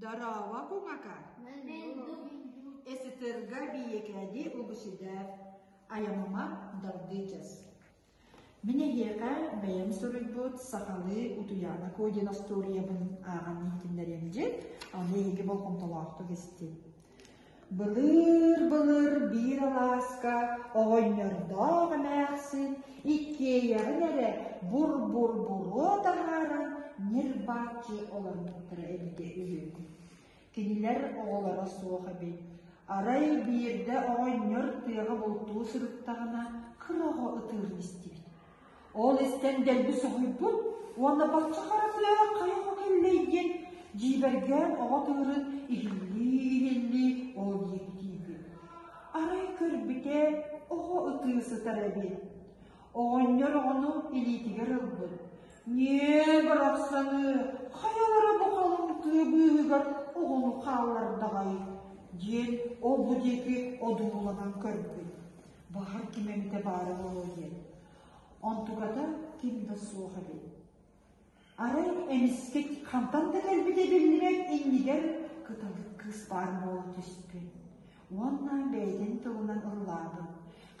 Дорообо, куҥака! Эсэтэргэ биекээди угусидээр айамыма далдыычас. Мин эһиэхэ бэйэм суруйбут сахалыы Утуйаана Куо диэн остуоруйабын ааҕан иһитиннэриэм дьин, аны эһиги болҕомтолоохтук истиҥ. Былыыр-былыр биир алааска оҕонньордоох эмээхсин иккиэйэҕин эрэ бур-бур-буруо таһааран ньир-бааччы олорбуттара эбитэ үһү. Кинилэр оҕолоро суох эбит. Арай биирдэ оҕонньор тыаҕа бултуу сырыттаҕына кыра оҕо ытыырын истибит. Ол истэн дэлби соһуйбут уонна бачча хара тыаҕа хайа оҕо кэллэй диэн дьиибэргээн оҕо тыырын иһиллии-иһиллии ол диэки тиийбит. Арай көрбүтэ оҕо ытыы сытар эбит. Оҕонньор оҕону илиитигэр ылбыт. Ньиэ, барахсаны, хайалара бу халыҥ тыа быыһыгар оҕону хааллардаҕай диэн ол-бу диэки одууланан көрбүт. Баҕар ким эмитэ баара буолуо диэн. Онтуката ким да суох эбит. Арай эмискэ хантан да кэлбитэ биллибэт иннигэр кыталык кыыс баар буола түспүт уонна бэйэтин тылынан ыллаабыт.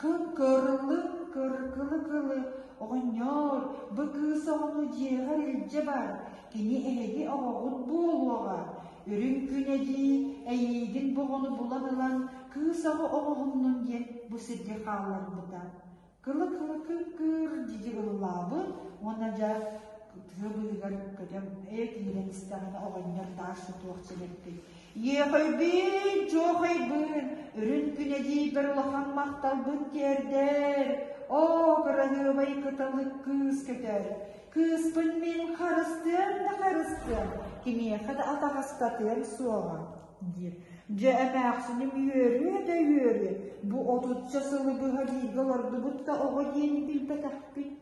Кып-кырылы кыркылы-кылы оҕонньоор, бу кыыс оҕону дьиэҕэр илдьэ бар, кини эһиги оҕоҕут буолуоҕа. Үрүҥ күн эдьиий эйиигин бу оҕону булан ылан кыыс оҕо оҥоһуннун диэн бу сиргэ хаалларбыта. Кылы-кылы кыыр дьиги ыллаабыт уонна дьэ тыа быыһыгар көтөн ээ киирэн истэҕинэ оҕонньор таас сотуох чэлэппит. Иэхэйбин, чуохайбын, үрүн күн эдьиийбэр улахан махталбын тиэрдэр. Оо, кыраһыабай кыталык кыыс көтөр. Кыыспын мин харыстыам да харыстыам, кимиэхэ да атаҕастатыам суоҕа диир. Дьэ эмээхсиним үөрүө да үөрүө, бу отучча сылы быһа бииргэ олордубут да оҕо диэни билбэтэхпит.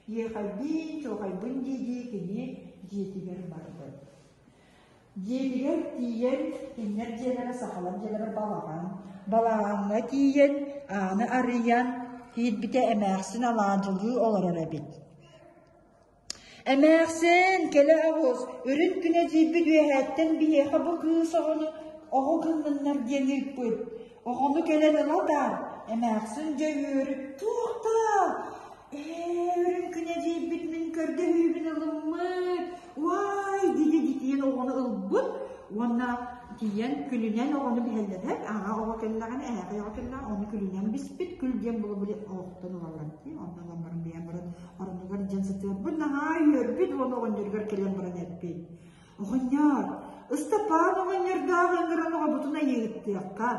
Иэхэйбин, чуохайбын дии-дии кини дьиэтигэр барбыт. Дьиэтигэр тиийэн, кинилэр дьиэлэрэ сахалар дьиэлэрэ балаҕан. Балаҕаҥҥа тиийэн, ааны арыйан, киирбитэ эмээхсин алаадьылыы олорор эбит. Эмээхсин, кэлэ оҕус, үрүҥ күнэ дьиийбит үөһээттэн биһиэхэ бу кыыс оҕону оҕо гынныннар диэн ыыппыт. Оҕону кэлэн ыла да, эмээхсин дьэ үөрү туохтаах Ээ, үрүҥ күнэ дьиийбит мин көрдөһүүбүн ылыммыт, уай дии дии оҕону ылбыт уонна тиийэн күлүнэн оҕону биһэллэрэр, аҕа оҕо кэллэҕинэ, эһээхэй оҕо кэллэҕинэ ону күлүнэн биспит, күл диэн була били оһохтон ылаллар дии, онно ылан баран бэйэм баран оронугар дьэн сытыарбыт, наһаа үөрбүт уонна оҕонньоругар кэлэн баран эппит. Оҕонньор, Ыстапаан оҕонньордоох ыҥыран оҕобутун айыыһыттыахха.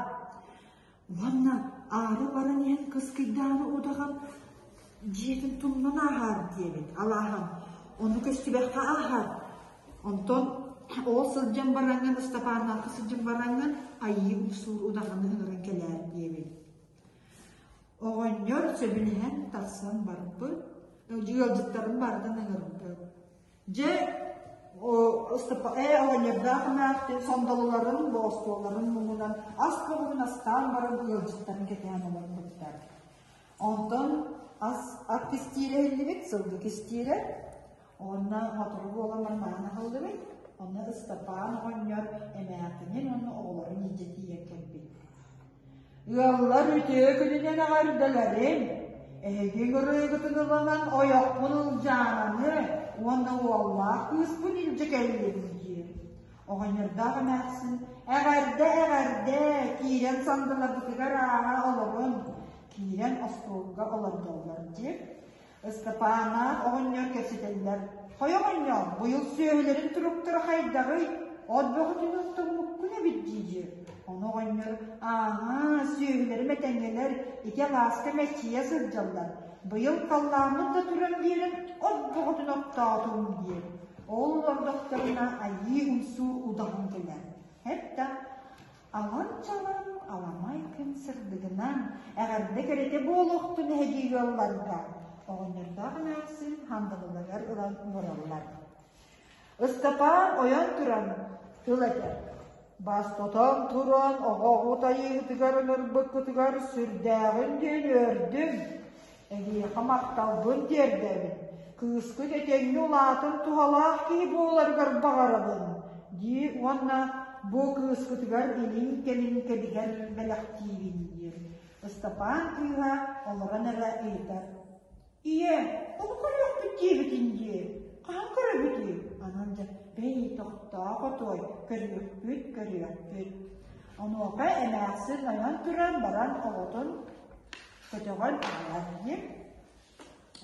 Уонна аара баран иһэн кыскыйдааны удаҕан дьиэтин тумнан ааһаар диэбит, алааһан. Ону көстүбэххэ ааһар. Онтон ол сылдьан бараҥҥын, Ыстапааннаахха сылдьан бараҥҥын айыы умсуур удаҕаны ыҥыран кэлээр диэбит. Оҕонньор сөбүлэһэн тахсан барбыт, ыалдьыттарын барытын ыҥырбыт. Дьэ, ээ оҕонньордоох эмээхсин сондолуларын, остуолларын муҥунан ас көҕүлүн астаан баран ыалдьыттарын кэтээн олорбуттар. Онтон ас ат кистиирэ иһиллибит, сылгы кистиирэ. Уонна сотору буолан баран маһын аһыллыбыт. Онно Ыстапаан оҕонньор эмээхсинин уонна оҕолорун илдьэ тиийэн кэлбит. Ыаллар үтүө күнүнэн эҕэрдэлэрин, эһиги ыҥырыыгытын ылынан ойохпун Ылдьаананы уонна уоллаах кыыспын илдьэ кэллим диир. Оҕонньордоох эмээхсин эҕэрдэ, эҕэрдэ, киирэн сандалабытыгар ааһа олорун, киирэн остуолга олордоллор диир. Ыстапааннаах оҕонньор кэпсэтэллэр: «Хайа оҕонньоор, быйыл сүөһүлэрин туруктара хайдаҕый? От бөҕөтүн оттоммуккун эбит дии-диир. Ону оҕонньор: «Ааһаа, сүөһүлэрим этэҥҥэлэр, ити алааска мэччийэ сылдьаллар. Быйыл халлааммыт да туран биэрэн от бөҕөтүн оттоотум» диир. Ол олордохторуна айыы умсуур удаҕан кэлэр. Эт да Алан-чалан аламай күн сырдыгынан эҕэрдэ кэрэтэ буолуохтун эһиги ыалларга оҕонньордоох эмээхсин хандалыларыгар ылан уораллар. Ыстапаан ойон туран тыл этэр: «Бастатан туран оҕоҕут айыыһытыгар ыҥырбыккытыгар сүрдээҕин диэн үөрдүм. Эһиэхэ махталбын тиэрдэбин, кыыскыт этэҥҥэ улаатан туһалаах киһи буоларыгар баҕарабын» дии уонна. бу кыыскытыгар илин-кэлин кэбиһэр бэлэхтиибин диир. Ыстапаан кыыһа олорон эрэ ыйытар: «Ийэ, оҕо көрүөхпүт диэбитин дии, хаһан көрөбүтүй?» Анан дьэ, бэй, тохтоо хотуой, көрүөхпүт, көрүөхпүт. Онуоха эмээхсин ойон туран баран оҕотун көтөҕөн аҕалар диир.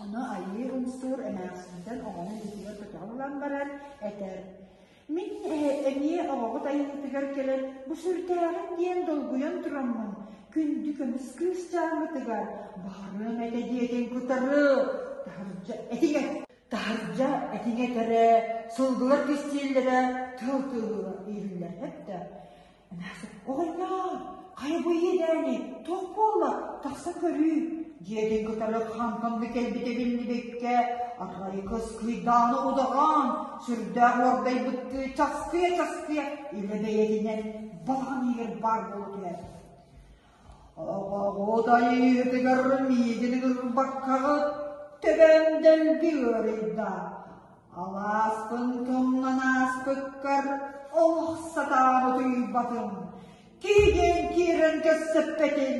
Ону Айыы Умсуур эмээхсинтэн оҕону илиитигэр көтөҕөн ылан баран этэр: «Мин эмиэ оҕоҕут айыытыгар кэлэн бу сүрдээҕин диэн долгуйан тураммын, күндү көмүс кыысчааммытыгар баҕарыам этэ диэтин кытары таһырдьа этиҥэ таһырдьа этиҥэ этэрэ, сылгылар кистииллэрэ тыал тыаһыыра иһиллэр эттэ. Эмээхсин, оҕонньоор, хайа бу иэдээни, туох буолла, тахсан көрүүй, диэтин кытары хантан да кэлбитэ биллибэккэ, арай кыскыйдааны удаҕан, сүрдээх уордайбыттыы часкыйа-часкыйа илэ бэйэтинэн балаҕан иһигэр баар буола түһэр. Оҕоҕут айыытыгар миигин ыҥырбаккаҕыт төбөм дэлби ыарыйда. Алааспын тумнан ааспыккар олох сатаан утуйбатым. Киһигин киирэн кэпсэппэтин,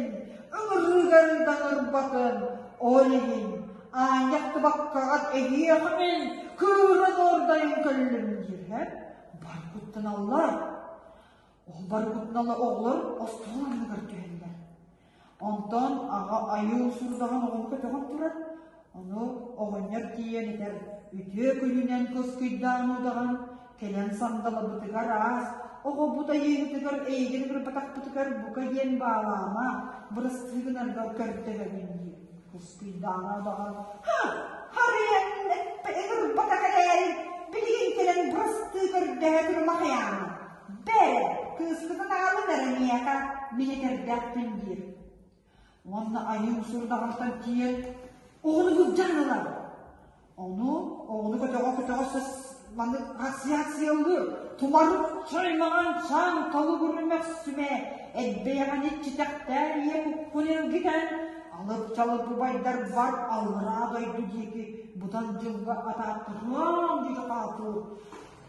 ыҥырыыгар да ыҥырбатын. Ол иһин аанньахтыбаккаҕыт эһиэхэ мин кыыран уордайан кэллим диэһэ бары куттаналлар. Ол бары куттанала оҕолор остуол анныгар түһэллэр. Онтон аҕа айыы сурдаҕын оҕону көтөҕөн турар. Ону оҕонньор тиийэн этэр: «Үтүө күнүнэн кыскыйдаан удаҕан, кэлэн сандалабытыгар аас, оҕобут айыыһытыгар эйигин ырбатахпытыгар бука диэн баалаама, бырастыы гынаргар көрдөһөбүн» диир. Кыскыйдаана удаҕан: «Ха, харыйан ырбатах эрээри, билигин кэлэн бырастыы көрдөһө турумахайаама, Бэрэ, кыыскытын аҕалын эрэ миэхэ, мин этэрдээхпин диир. Уонна айыы усурдаҕыттан тиийэн оҕону былдьаан ылар. Ону оҕону көтөҕө-көтөҕө сыс маннык ассоциациялыыр тумарык чаймаҕан чаан толугур мөхсүмэ эрбэйэҕин иччитэхтээн ийэ куккун илгитэн алып-чалып убайдар бар аллараа дойду диэки бутан дьылга атааттатыам диэки хаатыыр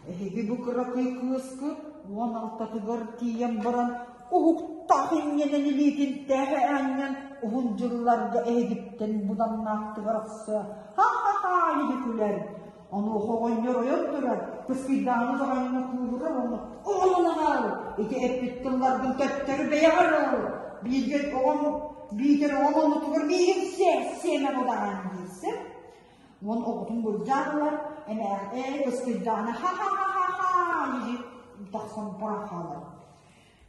Эһиги бу кыракый кыыскыт 16-тыгар тиийэн баран уһуктаах инньэнэн илиитин тэһэ анньан уһун дьылларга эһигиттэн буданнаахтыгар ахса ха-ха-ха иһи күлэр. Онуоха оҕонньор ойон турар, кыскыйдааҕы даҕанна кууһурар уонна оҕолон аҕал, ити эппит тылларгын төттөрү бэйэҕэр ыл, бииргэ оҕом биитэр оҕом оннутугар миигин сиэ, сиэмэ будаҕан диирсэ. Уон оҕотун былдьаан ылар, эмээхээ кыскыйдаҕына ха-ха-ха-ха-ха дии тахсан баран хаалар.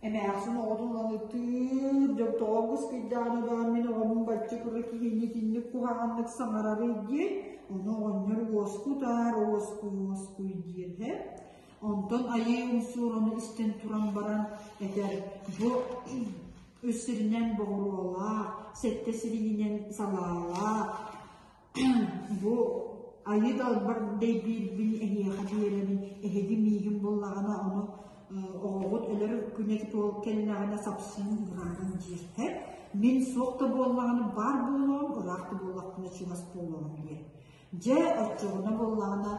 Эмээхсин оҕотун ылан ытыыр, дьон тоҕо кыскыйдаҕына даҕаны мин оҕобун бачча кыра киһини итинник куһаҕаннык саҥарарый диэн, ону оҕонньор уоскутаар, уоскуй, уоскуй диир һэ. Онтон айыы умсуур ону истэн туран баран этэр, бу үс сиринэн боҕуруолаах, сэттэ сиринэн салаалаах, Бу айыы далбар дэйбиирбин эһиэхэ биэрэбин, эһиги миигин буллаҕына ону оҕоҕут өлөр күнэ кэллэҕинэ сапсыйан быраҕын диир. Мин суох да буоллаҕына баар буолуом, ыраах да буоллахпына чугас буолуоҕум диир. Дьэ, оччоҕуна буоллаҕына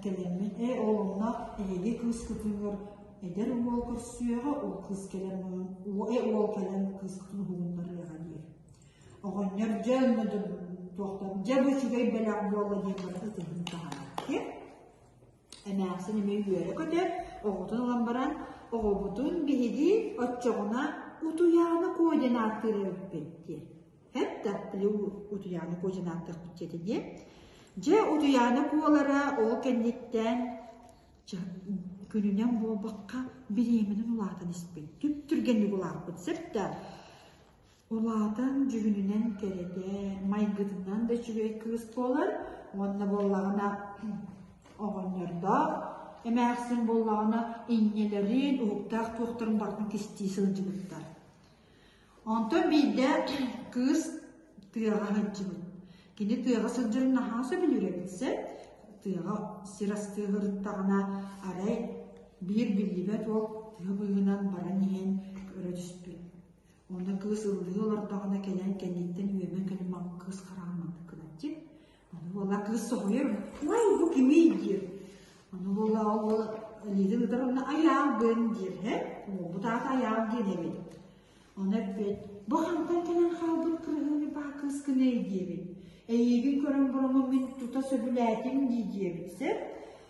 кэлэммин, ээ ол онно эһиги кыыскытыгар эдэр уол көрсүөҕэ, ол кыыс кэлэн уол кэлэн кыыскытын уһугуннарыаҕа диир. Оҕонньор дьэ онно туохтан дьэ бу үчүгэй бэлэх буолла диэн баран ытыһын таһаарар. Эмээхсин эмиэ үөрэ-көтө оҕотун ылан баран оҕобутун биһиги оччоҕуна Утуйаана Куо диэн ааттыыр эбиппит диэн. Эт да били Утуйаана Куо диэн ааттыахпыт диэтэ диэн. Дьэ Утуйаана Куолара ол кэнниттэн күнүнэн буолбакка бириэмэнэн улаатан испит. Түп-түргэнник улааппыт сөп да Улаатан дьүһүнүнэн кэрэтэ, майгытынан да үчүгэй кыыс буолар уонна буоллаҕына оҕонньордоох эмээхсин буоллаҕына инньэлэрин, уһуктаах туохтарын барытын кистии сылдьыбыттар. Онтон биирдэ кыыс тыаҕа сылдьыбыт. Кини тыаҕа сылдьарын наһаа сөбүлүүр эбит сөп. Тыаҕа сир астыы сырыттаҕына арай биир биллибэт уол тыа быыһынан баран иһэн көрө түспүт. Онно кыыс ыллыы олордоҕуна кэлэн кэнниттэн үөмэн кэлэн кыыс хараҕын маннык гынар диир. Ону буолла кыыс соһуйар, «Ой, бу кимий?» диир. Ону буолла ол уол Илиитин ытар онно Айаалбын диир һэ. Уолбут аата Айаал диэн эбит. Ону эппит, бу хантан кэлэн хаалбыт кырыһыыны баа кыыскыный диэбит. Эйиигин көрөн бараммын мин тута сөбүлээтим дии диэбит сөп.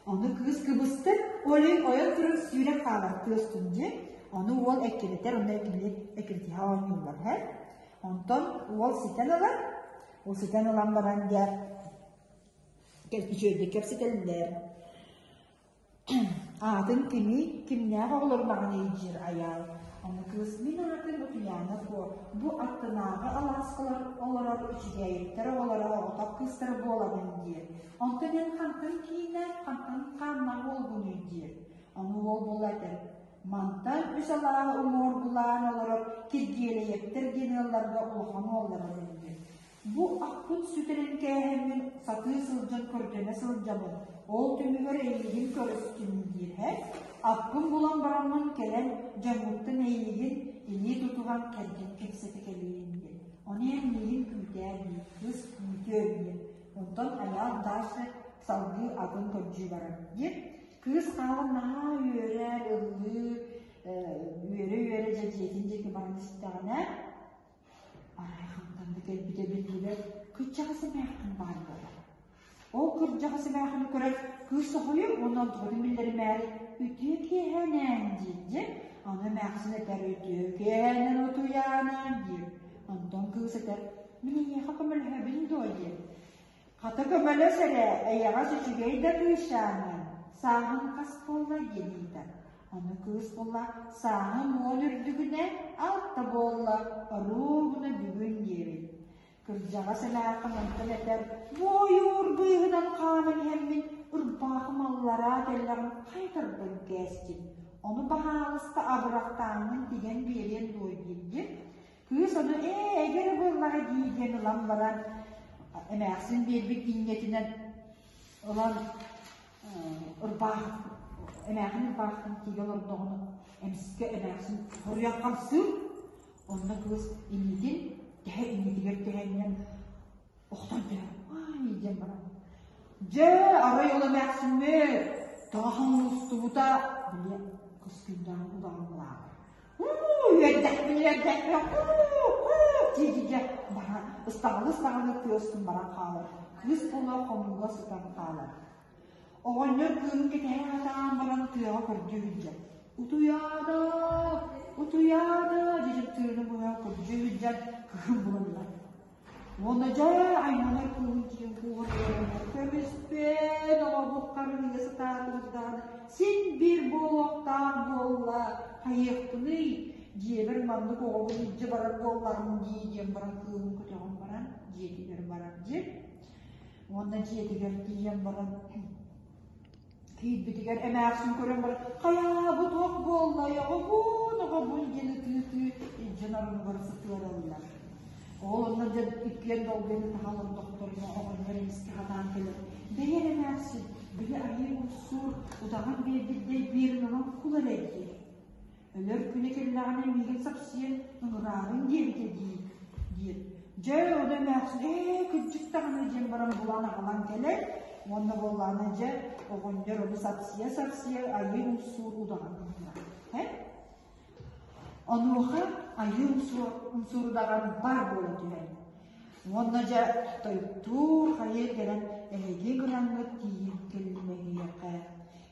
Ону кыыс кыбыстар, ол иһин ойон туран сүүрэн хаалар тыастун диэн. Ону уол эккирэтэр, онно эккирэтиһэ эккирэтиһэ оонньууллар һэ. Онтон уол ситэн ылар, ол ситэн ылан баран дьэ үчүгэйдик кэпсэтэллэр. Аатын кимий, кимнээх оҕолорун аҕыный диир Айаал. Ону кыыс мин аатым Утуйаана Куо, бу аттынааҕы алааскалар олорор үчүгэйиттэр оҕолоро оҕотох кыыстара буолабын диир. Онтон эн хантан киинэ, хантан хааннаах уолгунуй диир. Ону уол буола этэр: Мантан үс алааһы уҥуоргулаан олорор Киргиэлэйэптэр диэн ыалларга улахан уоллара диир. Бу аккын сүтэрэн кээһэммин сатыы сылдьан көрдөнө сылдьабын, ол түмүгэр эйиигин көрүстүм диир Аккын булан бараммын кэлэн дьоҥҥуттан эйиигин илии тутуһан кэргэн кэпсэтэ кэлиим диэн. Ону эн миигин күүтээр диир, кыыс күүтүөр диир. Онтон Айаал дальше салгыы атын көрдүү барар диир. Кыыс хаалан наһаа үөрэр, ыллыыр, үөрэ-үөрэ дьэ дьиэтин диэки баран истэҕинэ Арай хантан да кэлбитэ биллибэт кырдьаҕас эмээххин баар буолар. Ол кырдьаҕас эмээххини көрөн кыыс соһуйар уонна онтукатын биллэримээри үтүө киэһэнэн диир диэн, аны эмээхсин этэр үтүө киэһэнэн утуйаанан диир. Онтон кыыс этэр мин эйиэхэ көмөлөһөбүн дуо диэн. Хата көмөлөс эрэ, эйэҕэс үчүгэй да кыысчааҥҥын, сааһыҥ хас буолла диэн ыйытар. Ону кыыс буолла сааһым уон үрдүгүнэ алта буолла, оруобуна бүгүн диэбит. Кырдьаҕас эмээххин онтон этэр, бу ойуур быыһынан хааман иһэммин ырбаахым аллараа тэллэҕин хайа тардан кээстим. Ону баһаалыста абырахтааҥҥын тигэн биэриэн дуо диир Кыыс ону ээ эгэрэ буоллаҕа дии диэн ылан баран эмээхсин биэрбит инньэтинэн ылан ырбаах эмээхин ырбаахтан тиийэ олордоҕуна эмискэ эмээхсин хоруйан хамсыыр онно кыыс илиитин тэһэ иннитигэр тэһэнньэн охтон түһэр ай диэн баран дьэ арай ол эмээхсиммит тааһын устубута били кыс күннээҕи удаҕан Үөрдэхпин үөрдэхпин дии-дии баран ыстаҕалыы-ыстаҕалыы тыа устун баран хаалар. Кыыс буола хонууга сытан хаалар. Оҕонньор кыыһын кэтэһэ сатаан баран тыаҕа көрдүү сылдьар. Утуйаада, утуйаада диэн тыаны быһа көрдүү сылдьан кыыһын булаллар. Уонна дьэ айманар кыыһын киин кууһан олороннор көмүспүн оҕобут харыһыйа сатаатыбыт даҕаны син биир буолуохтаах буолла хайыахпыный дьиэбэр маннык оҕобун илдьэ барар буоллаҕым дии диэн баран кыыһын көтөҕөн баран дьиэтигэр барар диэн уонна дьиэтигэр тиийэн баран Киирбитигэр эмээхсин көрөн баран, хайаа, бу туох буолла, оҕобун, оҕобун диэн ытыы-ытыы илдьэн оронугар сытыараллар. Ол онно дьэ иккиэн долгуйан ытаһа олордохторуна оҕонньор эмискэ хатаан кэлэр. Бэйэр эмээхсин, били айыы умсуур, удаҕан биэрбит дэйбиирин ылан кул эрэ диир. Өлөр күнэ кэллэҕинэ миигин сапсыйан ыҥыраарыҥ диэбитэ дии, диир. Дьэ, ону эмээхсин ээ, кырдьык даҕаны диэн баран булан аҕалан кэлэр уонна буоллаҕына дьэ, оҕонньор ону сапсыйа-сапсыйа айыы умсуур удаҕан ыҥырар. Һэ? Онуоха айыы умсуур удаҕан бар буола түһэр. Уонна дьэ, тойуктуур хайыы кэлэн эһиги гынаҥҥыт тиийэн кэллим эһиэхэ.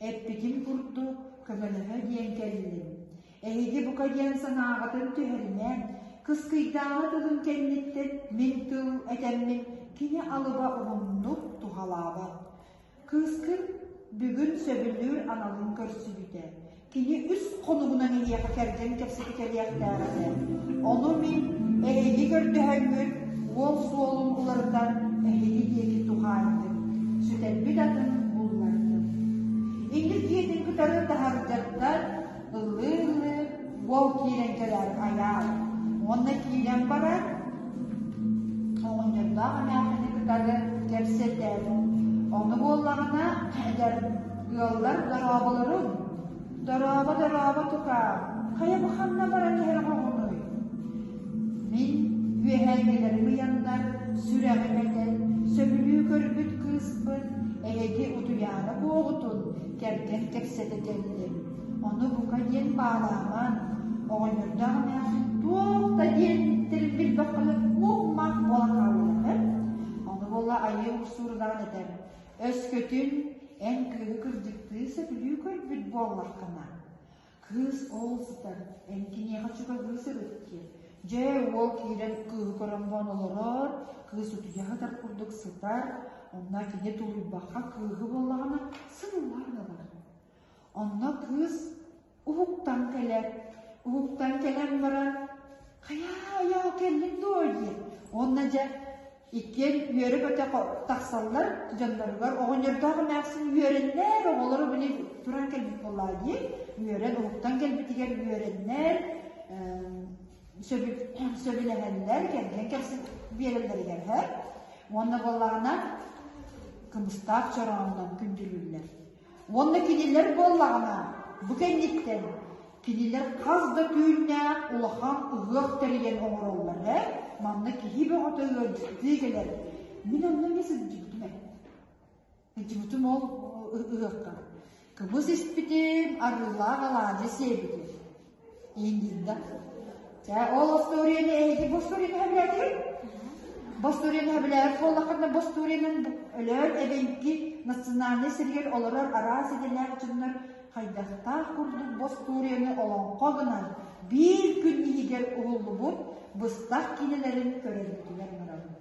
Эппитим курдук, көмөлөһө диэн кэллим. Эһиги бука диэн санааҕытын түһэримэҥ, кыскыйдааҕы тылын кэнниттэн мин тыл этэммин кини алыба уһуннук туһалаабат. Кыыскын бүгүн сөбүлүүр аналын көрсүбүтэ. Кини үс хонугунан эһиэхэ кэргэн кэпсэтэ кэлиэхтээх этэ. Ону мин эһиги көрдөһөҥҥүт уол суолун уларытан эһиги диэки туһаайдым, сүтэрбит атын буллардым. Инник дьиэтин кытары таһырдьаттан ыллыы-ыллыы уол киирэн кэлэр айаар. Уонна киирэн баран оҕонньордоох эмээхсини кытары кэпсэтэр. Ону буоллаҕына эдэр ыаллар дорооболорун Дорообо, дорообо, тукаам, хайа бу ханна баран иһэр оҕоҕунуй? Мин үөһээҥҥилэрим ыйаннар, сүрэҕим этэн, сөбүлүү көрбүт кыыспын, Эһиги утуйаары буоҕутун кэргэн кэпсэтэ кэллим. Ону бука диэн баалаамаҥ, оҕонньордоох эмээхсин туох да диэнтэрин билбэххинэ мух-мах буолан хаалыаҕа. Ону буолла айыы уксуурунаҕын этэр: Өскөтүн эн кыыһы кырдьыктыы сөбүлүү көрбүт буоллаххына, Кыыс ол сытар, эн киниэхэ чугаһыы сырыт диэн. Дьэ, уол киирэн кыыһы көрөн баран олорор, кыыс утуйа сытар курдук сытар, онно кини тулуйбакка кыыһы буоллаҕына сыллаан ылар. Онно кыыс уһуктан кэлэр, уһуктан кэлэн баран хайаа, айаа кэллин дуо диэн. Уонна дьэ Иккиэн үөрэ-көтө тахсаллар дьонноругар оҕонньордоох эмээхсин үөрэннэр, оҕолоро били туран кэлбит буоллаа дии, үөрэн уһуктан кэлбитигэр үөрэннэр, сөбүлэһэллэр, кэргэн кэпсэт биэрэллэригэр һэ. Уонна буоллаҕына кымыстаах чороонунан күндүлүүллэр. Уонна кинилэр буоллаҕына бу кэнниттэн Кинилэр хас да түүннээх улахан ыһыах тэрийэн оҥороллор ээ, манна киһи бөҕөтө ыалдьыттыы кэлэр. Мин онно эмиэ сылдьыбытым ээ. Сылдьыбытым ол ыһыахха. Кымыс испитим, арыылаах алаадьы сиэбитим. Ииндиинда. Чэ, ол остуоруйаны эһиги бу остуоруйаны сөбүлээтигит? Бу остуоруйаны сөбүлээбит буоллаххытына, бу остуоруйанан Өлөөн эбэҥки национальнай сиригэр олорор араас идэлээх дьоннор хайдахтаах курдук бостуоруйаны олоҥхо гынан биир күн иһигэр уһуллубут быстах киинэлэрин көрөрбүтүгэр ыҥырабын.